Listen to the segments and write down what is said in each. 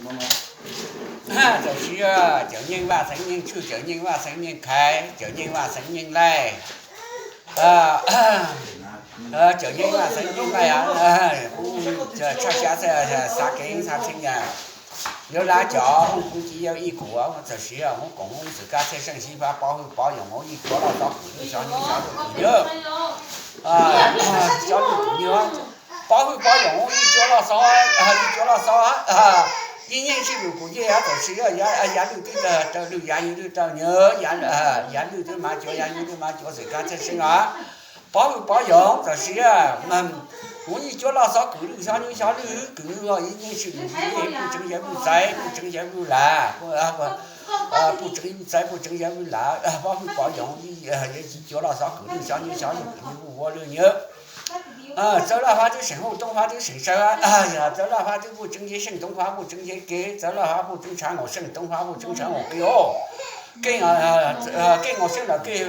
Txawm siv cawm nyeej vaj xeev nyeej tshwj, cawm nyeej vaj xeev nyeej khaiv, cawm nyeej vaj xeev nyeej laij, cawm nyeej vaj xeev nyeej laij, tshaj xav kev xav txheej yawg, yuav lab cov hooj koob ci yawg ib kuv, txawm siv hmoob koom hmoob xwm kab txhiaj seej sib fab pov hwj pov yoos hmoob yij cuab loj xob kws lwj xyov nyuj xyov lwj kws nyuj, xyov lwj kws nyuj, pov hwj pov yoos hmoob yij cuab loj xob, yij cuab loj xob, yij nyeej sij lwm kuv yij txawm siv yav lwj twb raws lwj yav nyuj twb raws nyuj, yav lwj twb mas cuav yav nyuj twb mas cuav xwm kab txhiaj seej os. Pov hwj pov yoos txawm siv hmoob yij cuab loj xob kws lwj xyov nyuj xyov lwj kws nyuj, yij nyeej sij lwm kuv yij puj tseev yawg puj txaiv puj tseev yawg puj lav, puj tseev yawg puj txaiv puj tseev yawg puj lav, pov hwj pov yoos yij cuab loj xob kws lwj xyov nyuj xyov lwj kws nyuj puj ua lwj nyuj. Txawv laj fab twb seem hauj toob fab twb seem saw, txawv laj fab twb puj tseev yawg seej toob fab puj tseev yawg kev, txawv laj fab puj tseev tshav nkaus seej toob fab puj tseev tshav nkaus kev os. Keej, keej nkaus seej los keej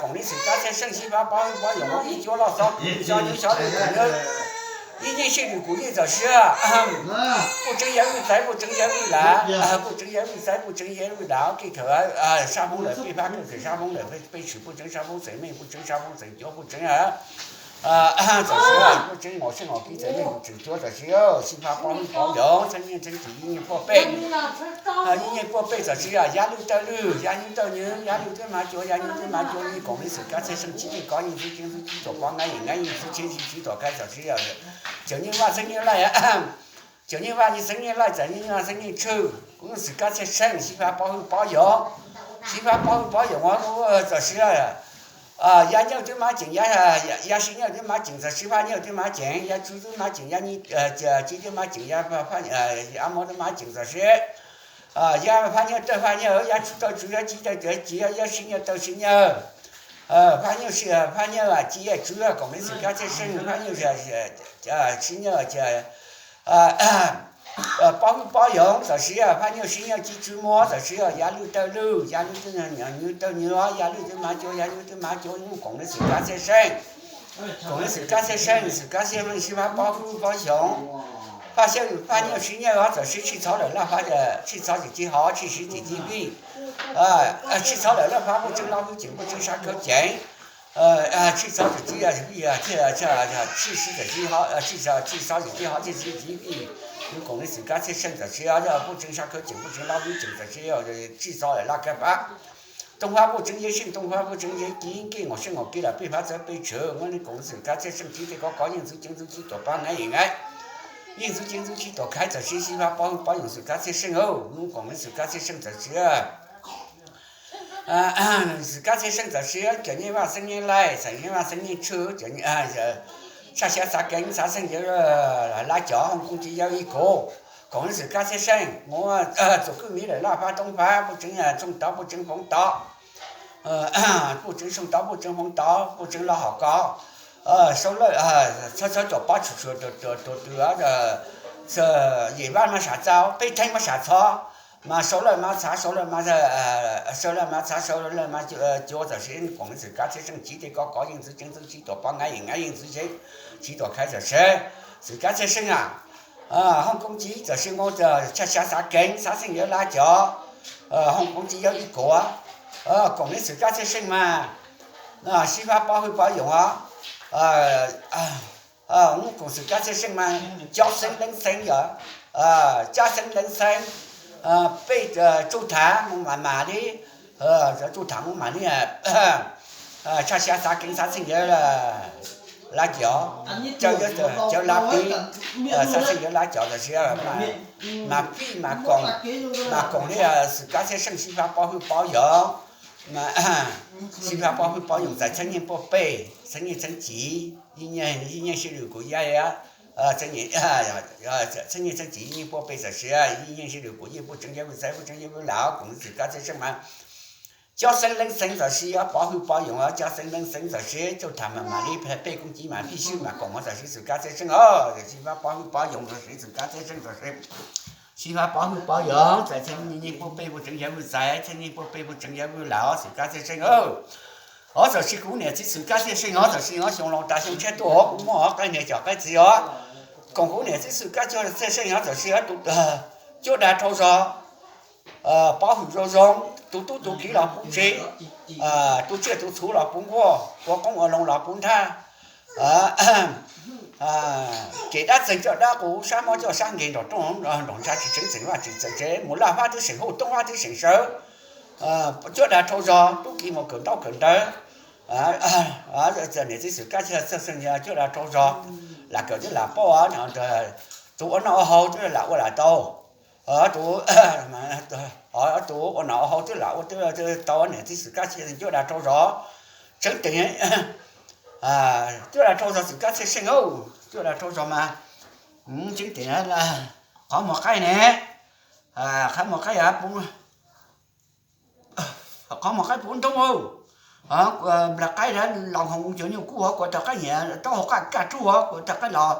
koom li xwm kab txhiaj seej sib fab pov hwj pov yoos hmoob yij cuab loj xob kws lwj xyov nyuj xyov lwj kws nyuj. Yij nyeej sij lwm kuv yij txawm siv puj tseev yawg puj txaiv puj tseev yawg puj lav, puj tseev yawg puj txaiv puj tseev yawg puj lav kev khaws sab hmoob lawm peb fab kev khaws sab hmoob lawm peb tshwm puj tseev sab hmoob txeem meej puj tseev sab hmoob txeem cuab puj tseev txawm siv puj tseev nkaus seej nkaus kev txeem meej puj tseev cuab txawm siv xib fab pov hwj pov yoos txheej nyeej txheej txim yij nyeej puaj pej, yij nyeej puaj pej txawm siv yav lwj tawj lwj yav nyuj tawj nyuj, yav lwj twb mas cuav yav nyuj twb mas cuav yij koom li xwm kab txhiaj seej tsib tej kov yij ntxwv ceev ntxwv tsib tuam pov nqaij yim nqaij yij ntxwv ceev ntxwv tsib tuam khaiv txawm siv cawm nyeej vaj xeev nyeej laij, cawm nyeej vaj xeev nyeej laij txawm nyeej vaj xeev nyeej tshwj kuv xwm kab txhiaj seej sib fab pov hwj pov yoos, sib fab pov hwj pov yoos txawm siv yav nyuj twb mas ceev, yav sib nyuj twb mas ceev txawm siv phaj nyuj twb mas ceev, yav tswv twb mas ceev, yav tsib twb mas ceev, yav ab muab twb mas ceev txawm siv yav phaj nyuj tawj phaj nyuj, yav tswv tawj tswv, yav tsib tawj tswv, yav sib nyuj tawj sib nyuj, phaj nyuj, phaj nyuj ci yav tswv koom li xwm kab txhiaj seej phaj nyuj sib nyuj pov hwj pov yoos txawm siv phaj nyuj sib nyuj ci tswv muab txawm siv yav lwj tawj lwj yav lwj twb nyuj tawj nyuj, yav lwj twb mas cuav yav nyuj twb mas cuav yij koom li xwm kab txhiaj seej, koom li xwm kab txhiaj seej xwm kab txhiaj seej sib fab pov hwj pov yoos, phaj xyab phaj nyuj sib nyuj txawm siv tshij txhov lawm laj fab, tshij txhov txim txiv hov tshij siv txim txiv vij, tshij txhov lawm laj fab puj tseev laj fab ceev puj tseev sab khawv ceev, tshij txhov txim txiv vij thiaj tshij siv txim txiv hov, tshij txhov txim txiv hov tshij siv txim txiv vij, yij koom li xwm kab txhiaj seej txawm siv puj tseev sab khawv ceev puj tseev laj fab ceev txawm siv tshij txhov lawm laj kab fab. Tooj fab puj tseev yawg seej tooj fab puj tseev yawg ci keej nkaus seej nkaus kev lawm peb fab txawv peb tshwm muab li koom xwm kab txhiaj seej tsib tej kov kov yij ntxwv ceev ntxwv tsib tuam pov nqaij yim nqaij, yij ntxwv ceev ntxwv tsib tuam khaiv txawm siv sib fab pov hwj pov yoos xwm kab txhiaj seej, yij koom li xwm kab txhiaj seej txawm siv xwm kab txhiaj seej txawm siv cawm nyeej vaj xeev nyeej laij txawm nyeej vaj xeev nyeej tshwj, tshaj xyav xav keev xav xeej yawg lab cov hooj koob ci yawg ib kuv, koom li xwm kab txhiaj seej muab txuas kwj miv lawm laj fab toob fab puj tseev tsooj tov puj tseev foov tov, puj tseev tsooj tov puj tseev foov tov puj tseev loj hom kov, sau lawj txhawb txhawb tuam pob tsuam tsuam tuam tws, yim vaj mas sam txaus peb theej mas sam txhov, mas sau lawj mas txhav sau lawj mas, sau lawj mas txhav sau lawj mas cuav txawm siv koom li xwm kab txhiaj seej tsib tej kov kov yij ntxwv ceev ntxwv tsib tuam pov nqaij yim nqaij yij ntxwv ceev tsib tuam khaiv txawm siv xwm kab txhiaj seej a. Hooj koob ci txawm siv muab tshaj xyav xav keev xav xeej yawg lab cov hooj koob ci yawg ib kuv, koom li xwm kab txhiaj seej mas sib fab pov hwj pov yoos os. Koom xwm kab txhiaj seej mas cob xeeb leeb xeeb yog, cob xeeb leeb xeeb, peb tsuj tham mus mam mam li, tsuj tham mus mam li, tshaj xyav xav keev xav xeej yawg lab cov, cawv lab pib, xav xeej yawg lab cov txawm siv mas fij mas koom, mas koom li xwm kab txhiaj seej sib fab pov hwj pov yoos, sib fab pov hwj pov yoos txawm txheeb nyeej puaj pej txheeb nyeej txheeb civ, yij nyeej sib lwm kuv yij, txheeb nyeej txheeb civ yij nyeej puaj pej txawm siv yij nyeej sib lwm kuv yij puj tseev yawg vwj txaiv puj tseev yawg vwj laus koom li xwm kab txhiaj seej mas cob xeeb leeb xeeb txawm siv pov hwj pov yoos cob xeeb leeb xeeb txawm siv tsuj tham mam mam li peb koom ci mam fij swb mam koom txawm siv xwm kab txhiaj seej os, sib fab pov hwj pov yoos txawm siv xwm kab txhiaj seej txawm siv sib fab pov hwj pov yoos txawm txheeb nyeej puaj pej puj tseev yawg vwj txaiv txheeb nyeej puaj pej puj tseev yawg vwj laus xwm kab txhiaj seej os. Txawm siv kuv niam txiv xwm kab txhiaj seej os, txawm siv os xyoo laus tas xyoo tshiab tuaj os kuv muaj os qaib niam cov qaib txiv os, koom kuv niam txiv xwm kab txhiaj seej os txawm siv tus Cuab dag rau zog, pov hwm zoo zoo, tus tub tus kiv los puv tsev, tus tsiaj tus txhu los puv nkuaj, ua qoob ua loo los puv nthaj, ces dab txeeg coj dab qus, sab mob coj sab nkeeg, nrom rooj nrom ntsha tsis tseev txheem vaj tsis txeev tsev, mus laj fab twb seem hauj, toob fab twb seem sawv. Cuab dag rau zog, tub ki mus kawm ntaub kawm ntawv, niam txiv xwm kab txhiaj xeeb, cuab dag rau zog, lam kawm twb lam paub, tus ua noj ua haus twb lam ua lam tau, tus, tus ua noj ua haus twb lam ua tau, niam txiv xwm kab txhiaj xeeb, cuab dag rau zog, tseeb teem, cuab dag rau zog xwm kab txhiaj xeeb, cuab dag rau zog mas, tseeb teem, qhov muag qaib ne, qhov muag qaib, qhov muag qaib puv ntoob, nplaim qaib los hoov cov nyuj kub, kuv rau qaib nyem taub hau qaj kaj rub, kuv rau qaib los,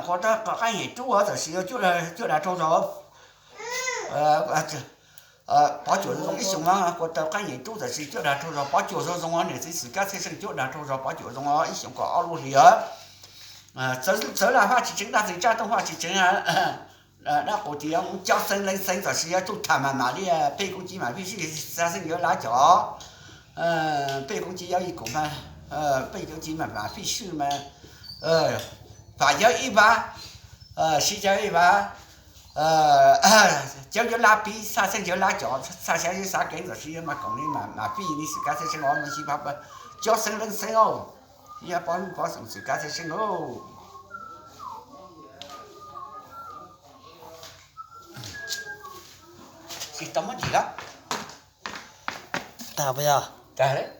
kuv rau qaib nyem rub, tam sim cuab dag rau zog. Pov cuam zoo ib xyoos, kuv rau qaib nyem rub, tam sim cuab dag rau zog, pov cuam zoo zoo, niam txiv xwm kab txhiaj xeeb, cuab dag rau zog, pov cuam zoo ib xyoos kom ob lub hlis. Txawv laj faj tsis tseev, dab txeeg tsaj tooj faj tsis tseev, dab qus tias cov xeeb leej xeeb, tam sim yog tub tham mam mam li, pej koob ci mam fij sij, xa xeeb yawg lab cov, pej koob ci yawg ib koom mas, pej koob ci mam mam fij sij mas, vam yawg ib vab, sib yawg ib vab, cawv yawg lab pib, xa xeeb yawg lab cov, xa xyab yawg xav kev, tam sim yog mas koom li mam fij li xwm kab txhiaj xeeb os, mas sib pab, cov xeeb leej xeeb os, yog pov hwm pov xoom xwm kab txhiaj xeeb os. Tsis tau muab ncig lawm. Tag puas yog? Tag lawm.